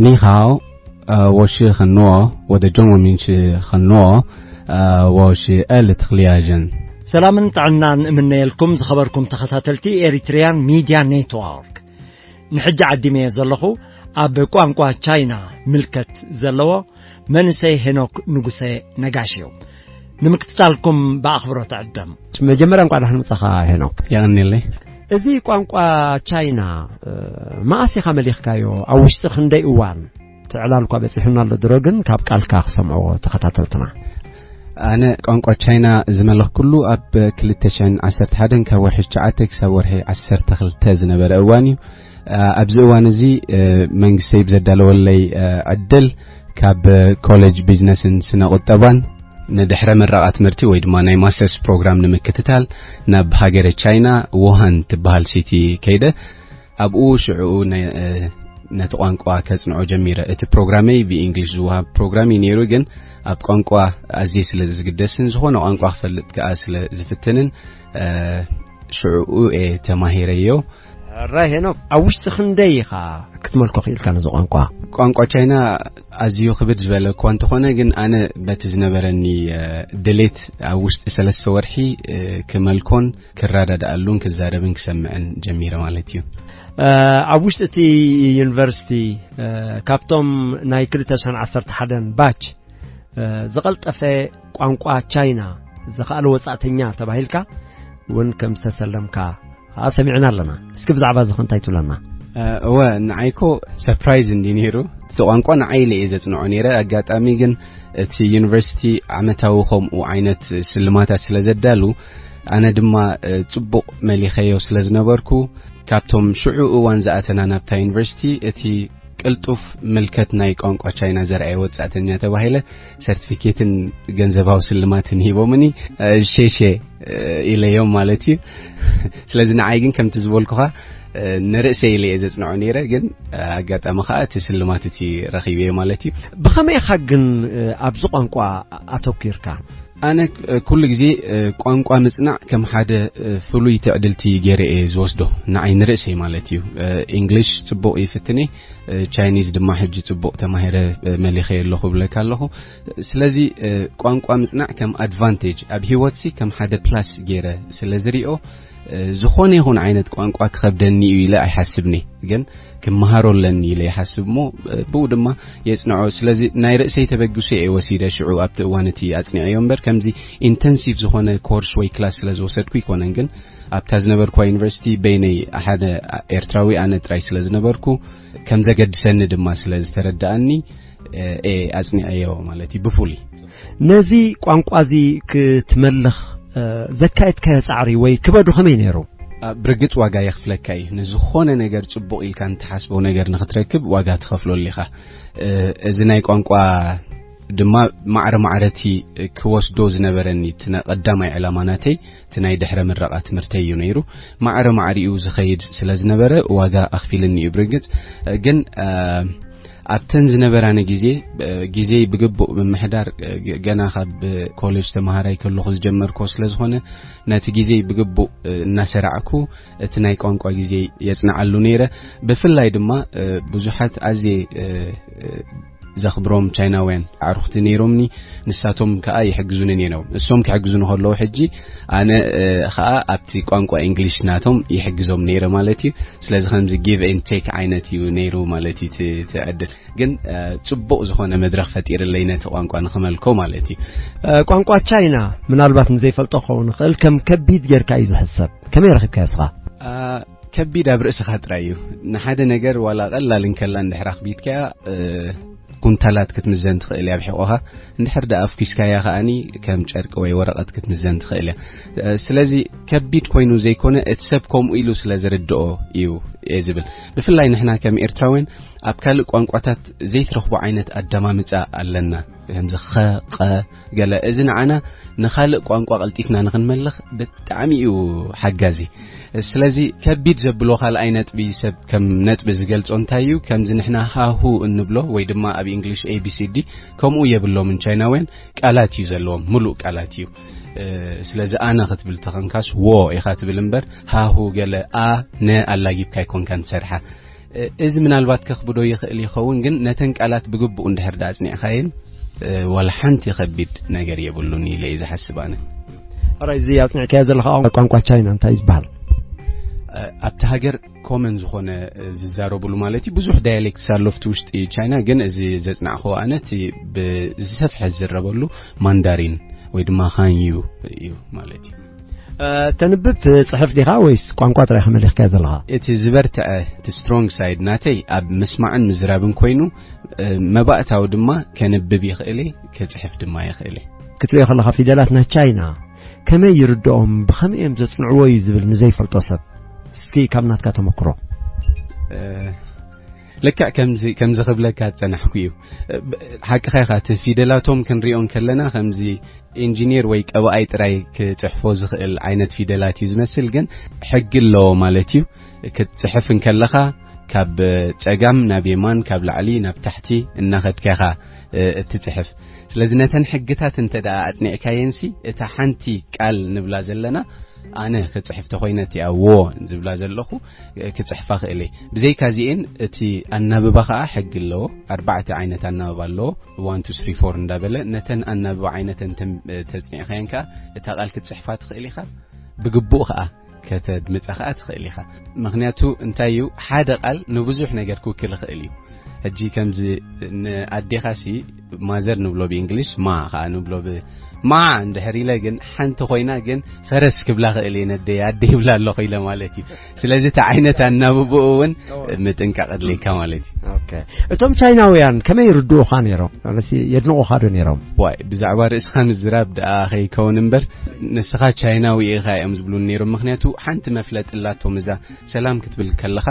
你好，呃，我是很诺，我的中文名是很诺，呃，我是 L 特利亚人。 ሰላምን ጥዕናን እምነየልኩም ዝኸበርኩም ተኸታተልቲ ኤሪትሪያን ሚድያ ኔትወርክ። ንሕጂ ዓዲመዮ ዘለኹ ኣብ ቋንቋ ቻይና ምልከት ዘለዎ መንእሰይ ሄኖክ ንጉሰ ነጋሽ እዩ። ንምክትታልኩም ብኣኽብሮት ዕደም። መጀመርያ እንኳዕ ደሓን መጻኻ ሄኖክ። የቐንየለይ። እዚ ቋንቋ ቻይና፣ እ፣ መኣስ ኢኻ መሊኽካዮ? ኣብ ውሽጢ ክንደይ እዋን? እቲ ዕላል እኳ በጺሑና ኣሎ ድሮ፣ ግን ካብ ቃልካ ክሰምዕዎ ተኸታተልትና። ኣነ ቋንቋ ቻይና ዝመለኽኩሉ ኣብ ክልተ ሽሕን ዓሰርተ ሓደን ካብ ወርሒ ትሽዓተ ክሳብ ወርሒ ዓሰርተ ክልተ ዝነበረ እዋን እዩ። እ፣ ኣብዚ እዋን እዚ፣ እ፣ መንግስተይ ብዘዳለወለይ፣ እ፣ ዕድል ካብ ኮሌጅ ቢዝነስን ስነ ቁጠባን ንድሕረ ምረቓ ትምህርቲ ወይ ድማ ናይ ማስተርስ ፕሮግራም ንምክትታል ናብ ሃገረ ቻይና ውሃን ትበሃል ሲቲ ከይደ። ኣብኡ ሽዕኡ ነ-፣ እ፣ ነቲ ቋንቋ ከጽንዖ ጀሚረ። እቲ ፕሮግራመይ ብእንግሊሽ ዝወሃብ ፕሮግራም እዩ ነይሩ፣ ግን ኣብ ቋንቋ ኣዝየ ስለ ዝግደስን ዝኾነ ቋንቋ ክፈልጥ ከኣ ስለ ዝፍትንን፣ እ፣ ሽዕኡ እየ ተማሂረዮ። ሕራይ ሄኖክ፣ ኣብ ውሽጢ ክንደይ ኢኻ ክትመልኮ ክኢልካ ነዚ ቋንቋ? ቋንቋ ቻይና ኣዝዩ ክብድ ዝበለ እኳ እንተኾነ፣ ግን ኣነ በቲ ዝነበረኒ፣ እ፣ ድሌት ኣብ ውሽጢ ሰለስተ ወርሒ፣ እ፣ ክመልኮን ክረዳድኣሉን ክዛረብን ክሰምዕን ጀሚረ ማለት እዩ። እ፣ ኣብ ውሽጢ እቲ ዩኒቨርሲቲ፣ እ፣ ካብቶም ናይ ክልተ ሽሕን ዓሰርተ ሓደን ባች፣ እ፣ ዝቐልጠፈ ቋንቋ ቻይና ዝኸኣለ ወጻእተኛ ተባሂልካ እውን ከም ዝተሰለምካ ከኣ ሰሚዕና ኣለና። እስኪ ብዛዕባ እዚ ከ እንታይ ትብለና? እ፣ እወ፣ ንዓይ እኮ ሰርፕራይዝ እንዲ ነይሩ። እቲ ቋንቋ ንዓይ ኢለ እየ ዘጽንዖ ነይረ። ኣጋጣሚ ግን እቲ ዩኒቨርሲቲ ዓመታዊ ከምኡ ዓይነት ስልማታት ስለ ዘዳሉ፣ ኣነ ድማ፣ እ፣ ጽቡቕ መሊኸዮ ስለ ዝነበርኩ፣ ካብቶም ሽዑ እዋን ዝኣተና ናብታ ዩኒቨርሲቲ፣ እቲ ቅልጡፍ ምልከት ናይ ቋንቋ ቻይና ዘርኣየ ወጻእተኛ ተባሂለ ሰርቲፊኬትን ገንዘባዊ ስልማትን ሂቦምኒ፣ እ፣ ሼሼ፣ እ፣ ኢለዮም ማለት እዩ። ስለዚ ንዓይ ግን ከምቲ ዝበልኩኻ፣ እ፣ ንርእሰይ ኢለ እየ ዘጽንዖ ነይረ፣ ግን፣ እ፣ ኣጋጣሚ ኸኣ እቲ ስልማት እቲ ረኺበዮ ማለት እዩ። ብኸመይ ኢኻ ግን፣ እ፣ ኣብዚ ቋንቋ ኣተኲርካ? ኣነ፣ እ፣ ኩሉ ግዜ፣ እ፣ ቋንቋ ምጽናዕ ከም ሓደ፣ እ፣ ፍሉይ ትዕድልቲ ገይረ እየ ዝወስዶ፣ ንዓይ ንርእሰይ ማለት እዩ። እ፣ ኢንግሊሽ ጽቡቕ ይፍትን እየ፣ እ፣ ቻይኒዝ ድማ ሕጂ ጽቡቕ ተማሂረ፣ እ፣ መሊኸዮ ኣለኹ እብለካ ኣለኹ። ስለዚ፣ እ፣ ቋንቋ ምጽናዕ ከም ኣድቫንቴጅ ኣብ ህይወትሲ ከም ሓደ ፕላስ ገይረ ስለ ዝሪኦ፣ እ፣ ዝኾነ ይኹን ዓይነት ቋንቋ ክኸብደኒ እዩ ኢለ ኣይሓስብኒ። ግን ክመሃሮ ኣለኒ ኢለ ይሓስብ እሞ፣ እ፣ ብኡ ድማ የጽንዖ። ስለዚ ናይ ርእሰይ ተበግሶ እየ ወሲደ ሽዑ ኣብቲ እዋን እቲ ኣጽኒዐዮ እምበር፣ ከምዚ ኢንተንሲቭ ዝኾነ ኮርስ ወይ ክላስ ስለ ዝወሰድኩ ኣይኮነን። ግን ኣብታ ዝነበርኩዋ ዩኒቨርሲቲ በይነይ ሓደ ኤርትራዊ ኣነ ጥራይ ስለ ዝነበርኩ፣ ከም ዘገድሰኒ ድማ ስለ ዝተረድኣኒ፣ እ፣ እየ ኣጽኒዐዮ ማለት እዩ ብፍሉይ። ነዚ ቋንቋ እዚ ክትመልኽ፣ እ፣ ዘካየድካዮ ጻዕሪ ወይ ክበዱ ከመይ ነይሩ? ኣ፣ ብርግጽ ዋጋ የኽፍለካ እዩ። ንዝኾነ ነገር ጽቡቕ ኢልካ ንትሓስቦ ነገር ንኽትረክብ ዋጋ ትኸፍለሉ ኢኻ። እ፣ እዚ ናይ ቋንቋ ድማ ማዕረ ማዕረ እቲ ክወስዶ ዝነበረኒ እቲ ነ-፣ ቀዳማይ ዕላማ ናተይ እቲ ናይ ድሕረ ምረቓ ትምህርተይ እዩ ነይሩ። ማዕረ ማዕሪኡ ዝኸይድ ስለ ዝነበረ ዋጋ ኣኽፊልኒ እዩ ብርግጽ። እ፣ ግን፣ እ፣ ኣብተን ዝነበራኒ ግዜ፣ እ፣ ግዜይ ብግቡእ ምምሕዳር፣ እ፣ ገ-፣ ገና ካብ ኮሌጅ ተመሃራይ ከለኹ ዝጀመርኩዎ ስለ ዝኾነ፣ ነቲ ግዜይ ብግቡእ፣ እ፣ እናሰራዕኩ እቲ ናይ ቋንቋ ግዜይ የጽንዓሉ ነይረ። ብፍላይ ድማ፣ እ፣ ብዙሓት ኣዝየ፣ እ፣ እ፣ ዘኽብሮም ቻይናውያን ኣዕሩኽቲ ነይሮምኒ፣ ንሳቶም ከኣ ይሕግዙኒ ነይሮም። እሶም ክሕግዙኒ ከለዉ ሕጂ ኣነ፣ እ፣ ከኣ ኣብቲ ቋንቋ እንግሊሽ ናቶም ይሕግዞም ነይረ ማለት እዩ። ስለዚ ከምዚ ጊቭ ኤንድ ቴክ ዓይነት እዩ ነይሩ ማለት እዩ እቲ፣ እቲ ዕድል። ግን፣ እ፣ ጽቡቕ ዝኾነ መድረኽ ፈጢርለይ ነቲ ቋንቋ ንኽመልኮ ማለት እዩ። እ፣ ቋንቋ ቻይና ምናልባት ንዘይፈልጦ ክኸውን ይኽእል፣ ከም ከቢድ ጌርካ እዩ ዝሕሰብ። ከመይ ረኺብካዮ እስኻ? እ፣ ከቢድ ኣብ ርእስኻ ጥራይ እዩ። ንሓደ ነገር ዋላ ቀላል እንከላ እንድሕር ኣኽቢድካያ፣ እ፣ ኩንታላት ክትምዘን ትኽእል እያ ብሕቖኻ። እንድሕር ደኣ ኣፍኲስካያ ከኣኒ ከም ጨርቂ ወይ ወረቐት ክትምዘን ትኽእል እያ። እ፣ ስለዚ ከቢድ ኮይኑ ዘይኮነ፣ እቲ ሰብ ከምኡ ኢሉ ስለ ዝርድኦ እዩ እየ ዝብል። ብፍላይ ንሕና ከም ኤርትራውያን ኣብ ካልእ ቋንቋታት ዘይትረኽቦ ዓይነት ኣደማምጻ ኣለና። ከምዚ ኸ፣ ቐ፣ ገለ። እዚ ንዓና ንኻልእ ቋንቋ ቀልጢፍና ንኽንመልኽ ብጣዕሚ እዩ ሓጋዚ። ስለዚ ከቢድ ዘብሎ ካልኣይ ነጥቢ ሰብ ከም ነጥቢ ዝገልጾ እንታይ እዩ? ከምዚ ንሕና ሃሁ እንብሎ ወይ ድማ ኣብ እንግሊሽ ኤ ቢ ሲ ዲ ከምኡ የብሎምን ቻይናውያን፣ ቃላት እዩ ዘለዎም፣ ምሉእ ቃላት እዩ። እ፣ ስለዚ ኣነ ክትብል ተኸንካስ ዎ ኢኻ ትብል እምበር ሃሁ ገለ ኣ ነ ኣላጊብካ ኣይኮንካን ትሰርሓ። እዚ ምናልባት ከኽብዶ ይኽእል ይኸውን፣ ግን ነተን ቃላት ብግቡእ እንድሕር ዳ ኣጽኒዕካየን፣ ዋላ ሓንቲ ከቢድ ነገር የብሉን ኢለ እየ ዝሓስብ ኣነ። ሕራይ፣ እዚ ኣጽኒዕካዮ ዘለኻ ቋንቋ ቻይና እንታይ እዩ ዝበሃል? ኣብቲ ሃገር ኮመን ዝኾነ ዝዛረብሉ ማለት እዩ። ብዙሕ ዳያሌክትስ ኣሎ ኣብቲ ውሽጢ ቻይና፣ ግን እዚ ዘጽናዕኹ ኣነ እቲ ብዝሰፍሐ ዝዝረበሉ ማንዳሪን ወይ ድማ ሃንዩ እዩ ማለት እዩ። ተንብብ ትጽሕፍ ዲኻ ወይስ ቋንቋ ጥራይ ከመሊኽካዮ ዘለኻ? እቲ ዝበርትዐ፣ እቲ ስትሮንግ ሳይድ ናተይ ኣብ ምስማዕን ምዝራብን ኮይኑ፣ መባእታዊ ድማ ከንብብ ይኽእል እየ፣ ክጽሕፍ ድማ ይኽእል እየ። ክትሪኦ ከለኻ ፊደላት ናይ ቻይና ከመይ ይርድኦም፣ ብኸመይ እዮም ዘጽንዕዎ እዩ ዝብል ንዘይፈልጦ ሰብ፣ እስኪ ካብ ናትካ ተመክሮ። ልክዕ ከምዚ ከምዚ ክብለካ ዝጸናሕኩ እዩ። ሓቅኻ ኢኻ፣ እቲ ፊደላቶም ክንሪኦ እንከለና ከምዚ ኢንጂኒር ወይ ቀባኣይ ጥራይ ክጽሕፎ ዝኽእል ዓይነት ፊደላት እዩ ዝመስል፣ ግን ሕጊ ኣለዎ ማለት እዩ። ክትጽሕፍ እንከለኻ ካብ ጸጋም ናብ የማን፣ ካብ ላዕሊ ናብ ታሕቲ እናኸድካ ኢኻ እትጽሕፍ። ስለዚ ነተን ሕግታት እንተ ደኣ ኣጽኒዕካየንሲ፣ እታ ሓንቲ ቃል ንብላ ዘለና ኣነ ክጽሕፍ ተኾይነ እቲኣ ዎ ዝብላ ዘለኹ ክጽሕፋ ክእል እየ። ብዘይካ እዚኤን እቲ ኣናብባ ኸኣ ሕጊ ኣለዎ። ኣርባዕተ ዓይነት ኣናብባ ኣለዎ። ዋን ቱ ስሪ ፎር እንዳበለ ነተን ኣናብባ ዓይነተን ተም- ተጽኒዕካየን ከኣ እታ ቃል ክትጽሕፋ ትኽእል ኢኻ። ብግቡእ ኸኣ ከተድምጻ ኸኣ ትኽእል ኢኻ። ምኽንያቱ እንታይ እዩ፣ ሓደ ቃል ንብዙሕ ነገር ክውክል ይኽእል እዩ። ሕጂ ከምዚ ንኣዴኻሲ ማዘር ንብሎ ብእንግሊሽ፣ ማ ኸኣ ንብሎ ብ ማ እንድሕር ኢለ ግን ሓንቲ ኮይና ግን ፈረስ ክብላ ክእል እየ ነደይ ኣደ ይብላ ኣለኹ ኢለ ማለት እዩ። ስለዚ እቲ ዓይነት ኣናብብኡ እውን ምጥንቃቕ ኣድልየካ ማለት እዩ። ኦኬ። እቶም ቻይናውያን ከመይ ይርድኡኻ ነይሮም? ማለት የድንቑኻ ዶ ነይሮም? ዋይ፣ ብዛዕባ ርእስኻ ምዝራብ ደኣ ከይከውን እምበር፣ ንስኻ ቻይናዊ ኢኻ እዮም ዝብሉኒ ነይሮም። ምኽንያቱ ሓንቲ መፍለጢ ኣላቶም፣ እዛ ሰላም ክትብል ከለኻ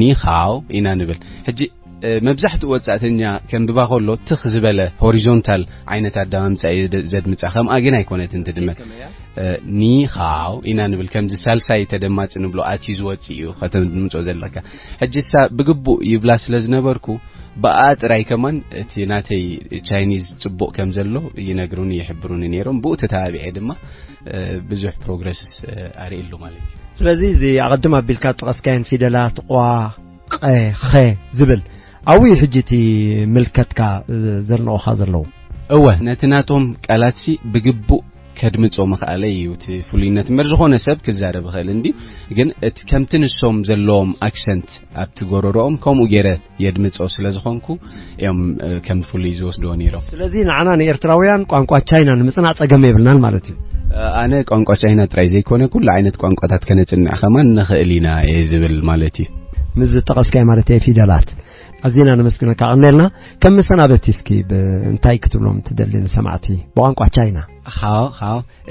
ኒኻው ኢና ንብል። ሕጂ እ፣ መብዛሕትኡ ወጻእተኛ ከንብባ ከሎ ትኽ ዝበለ ሆሪዞንታል ዓይነት ኣደማምጻ እዩ ዘድ- ዘድምጻ። ከምኣ ግን ኣይኮነትን ትድመ። እ፣ ኒኻው ኢና ንብል፣ ከምዚ ሳልሳይ ተደማጺ ንብሎ ኣትዩ ዝወጽእ እዩ ከተድምጾ ዘለካ። ሕጂ እሳ ብግቡእ ይብላ ስለ ዝነበርኩ ብኣ ጥራይ ከማን እቲ ናተይ ቻይኒዝ ጽቡቕ ከም ዘሎ ይነግሩኒ ይሕብሩኒ ነይሮም። ብኡ ተተባቢዐ ድማ እ፣ ብዙሕ ፕሮግረስስ እ፣ ኣርእየሉ ማለት እዩ። ስለዚ እዚ ኣቐድም ኣቢልካ ዝጠቐስካየን ፊደላት ቋ፣ ቐ፣ ኸ ዝብል ኣብኡ እዩ ሕጂ እቲ ምልከትካ እ፣ ዘድንቑኻ ዘለዉ። እወ፣ ነቲ ናቶም ቃላትሲ ብግቡእ ከድምጾ ምኽኣለይ እዩ እቲ ፍሉይነት እምበር፣ ዝኾነ ሰብ ክዛረብ ይኽእል እንድዩ፣ ግን እቲ ከምቲ ንሶም ዘለዎም ኣክሰንት ኣብቲ ጎረሮኦም ከምኡ ገይረ የድምጾ ስለ ዝኾንኩ እዮም እ፣ ከም ፍሉይ ዝወስድዎ ነይሮም። ስለዚ ንዓና ንኤርትራውያን ቋንቋ ቻይና ንምጽናዕ ጸገም የብልናን ማለት እዩ። እ፣ ኣነ ቋንቋ ቻይና ጥራይ ዘይኮነ ኩሉ ዓይነት ቋንቋታት ከነጽንዕ ከማን ንኽእል ኢና እየ ዝብል ማለት እዩ። ምስ ዝጠቐስካዮ ማለት እየ ፊደላት ኣዚና ነመስግነካ፣ ቀኒልና። ከም መሰናበቲ እስኪ ብ- እንታይ ክትብሎም ትደሊ ንሰማዕቲ ብቋንቋ ቻይና? 好好，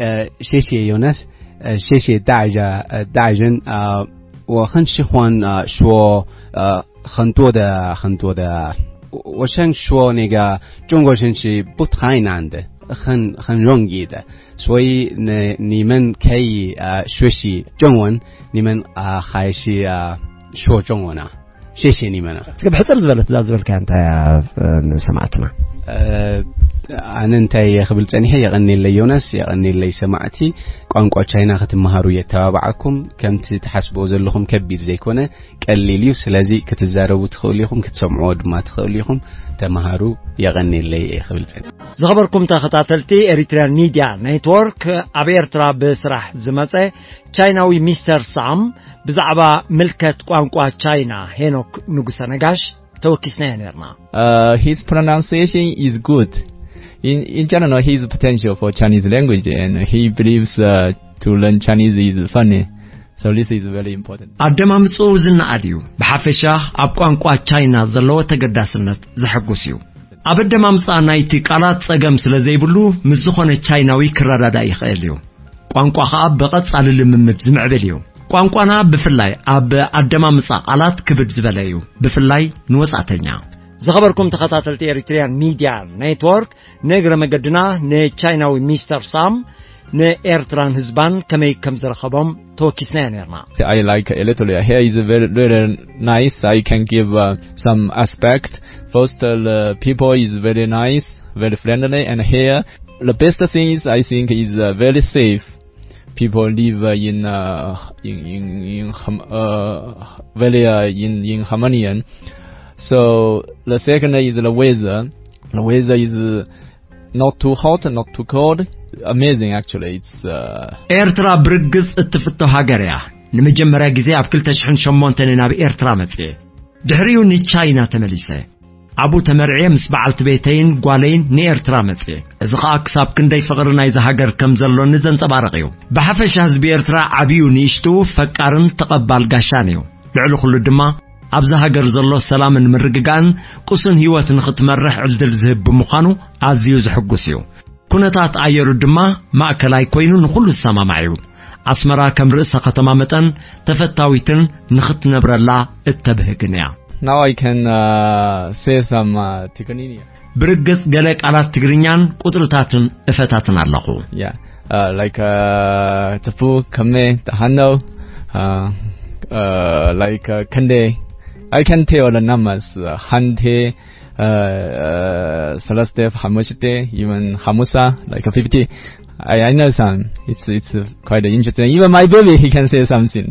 呃，谢谢 Jonas，呃，谢谢大家，呃，大人，呃，我很喜欢呃说呃很多的很多的，我我想说那个中国人是不太难的，很很容易的，所以呢，你们可以呃学习中文，你们啊、还是啊、说中文啊。谢谢你们啊。እስከ ብሕጽር ዝበለት እዛ ዝበልካያ እንታይ እያ ንሰማዕትና? ኣነ እንታይ እየ ክብል ጸኒሐ፣ የቐኔለይ ዮናስ፣ የቐኔለይ ሰማዕቲ። ቋንቋ ቻይና ክትመሃሩ የተባባዓኩም። ከምቲ ትሓስብዎ ዘለኹም ከቢድ ዘይኮነ፣ ቀሊል እዩ። ስለዚ ክትዛረቡ ትኽእሉ ኢኹም፣ ክትሰምዕዎ ድማ ትኽእሉ ኢኹም። ተመሃሩ። የቐኔለይ እየ ክብል ጸኒሐ። ዝኸበርኩም ተኸታተልቲ ኤሪትሪያን ሚድያ ኔትወርክ፣ ኣብ ኤርትራ ብስራሕ ዝመጸ ቻይናዊ ሚስተር ሳም ብዛዕባ ምልከት ቋንቋ ቻይና ሄኖክ ንጉሰ ነጋሽ ተወኪስናዮ ነርና። Uh, his pronunciation is good. In, in general, he is potential for Chinese language, and he believes uh, to learn Chinese is funny. So this is very important. ኣደማምጽኡ ዝነኣድ እዩ። ብሓፈሻ ኣብ ቋንቋ ቻይና ዘለዎ ተገዳስነት ዘሐጉስ እዩ። ኣብ ኣደማምጻ ናይቲ ቃላት ጸገም ስለ ዘይብሉ ምስ ዝኾነ ቻይናዊ ክረዳዳእ ይኽእል እዩ። ቋንቋ ኸኣ ብቐጻሊ ልምምድ ዝምዕብል እዩ። ቋንቋና ብፍላይ ኣብ ኣደማምጻ ቃላት ክብድ ዝበለ እዩ፣ ብፍላይ ንወጻእተኛ። ዝኸበርኩም ተኸታተልቲ ኤሪትሪያን ሚድያ ኔትወርክ፣ ንእግረ መገድና ንቻይናዊ ሚስተር ሳም ንኤርትራን ህዝባን ከመይ ከም ዝረኸቦም ተወኪስናዮ ነርና። I like Eritrea. Here is very, very nice. I can give uh, some aspect. First, uh, the people is very nice, very friendly, and here the best thing is I think is uh, very safe. people live uh, in uh, in in, in Ham- uh, valley uh, in in Hamanian. So the second is the weather. The weather is uh, not too hot, not too cold. Amazing, actually. It's uh, ኤርትራ ብርግጽ እትፍቶ ሃገር እያ። ንመጀመርያ ግዜ ኣብ ክልተ ሽሕን ሸሞንተን ናብ ኤርትራ መጽየ። ድሕሪኡ ንቻይና ተመሊሰ። ኣብኡ ተመርዕየ ምስ በዓልቲ ቤተይን ጓለይን ንኤርትራ መጽየ። እዚ ኸኣ ክሳብ ክንደይ ፍቕሪ ናይዚ ሃገር ከም ዘሎኒ ዘንጸባርቕ እዩ። ብሓፈሻ ህዝቢ ኤርትራ ዓብዩ ንእሽትኡ ፈቃርን ተቐባል ጋሻን እዩ። ልዕሊ ኩሉ ድማ ኣብዚ ሃገር ዘሎ ሰላምን ምርግጋእን ቁሱን ህይወት ንኽትመርሕ ዕድል ዝህብ ብምዃኑ ኣዝዩ ዘሕጉስ እዩ። ኩነታት ኣየሩ ድማ ማእከላይ ኮይኑ ንኹሉ ዝሰማማዕ እዩ። ኣስመራ ከም ርእሰ ከተማ መጠን ተፈታዊትን ንኽትነብረላ እተብህግን እያ። Now I can uh, say some uh, Tigrinya. ብርግጽ ገለ ቃላት ትግርኛን ቁጽርታትን እፈታትን ኣለኹ። Yeah, uh, like uh, Tapu, Kame, Tahano, uh, uh, like uh, Kande. I can tell the numbers. Uh, Hande, uh, uh, Salaste, Hamushite, even Hamusa, like a fifty. I, I know some. It's it's uh, quite interesting. Even my baby, he can say something.